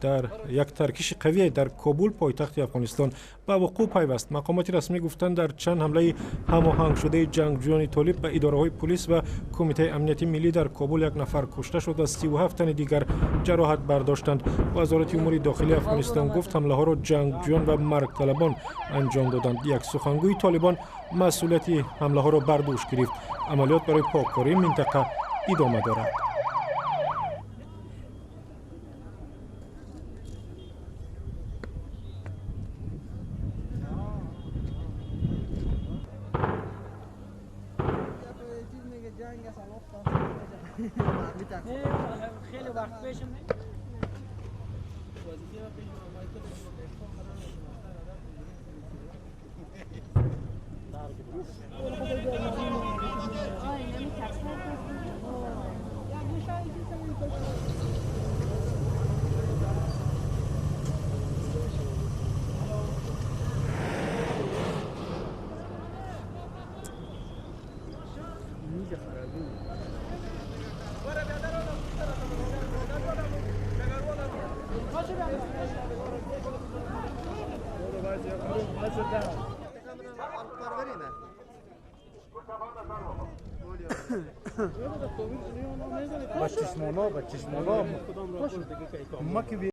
Дар як таркиши қавие дар Кобул, пойтахти Афғонистон, ба вуқӯъ пайваст. Мақомоти расмӣ гуфтанд, дар чанд ҳамлаи ҳамоҳангшудаи ҷангҷӯёни толиб ба идораҳои пулис ва Кумитаи амнияти миллӣ дар Кобул як нафар кушта шуд ва 37 тани дигар ҷароҳат бардоштанд. Вазорати умури дохилии Афғонистон гуфт, ҳамлаҳоро ҷангҷӯён ва маргталабон анҷом доданд. Як сухангӯи толибон масъулияти ҳамлаҳоро бар дӯш гирифт. Амалиёт барои поккории минтақа идома дорад. خیلی وقت پیشم Бачишмона, бачишмона.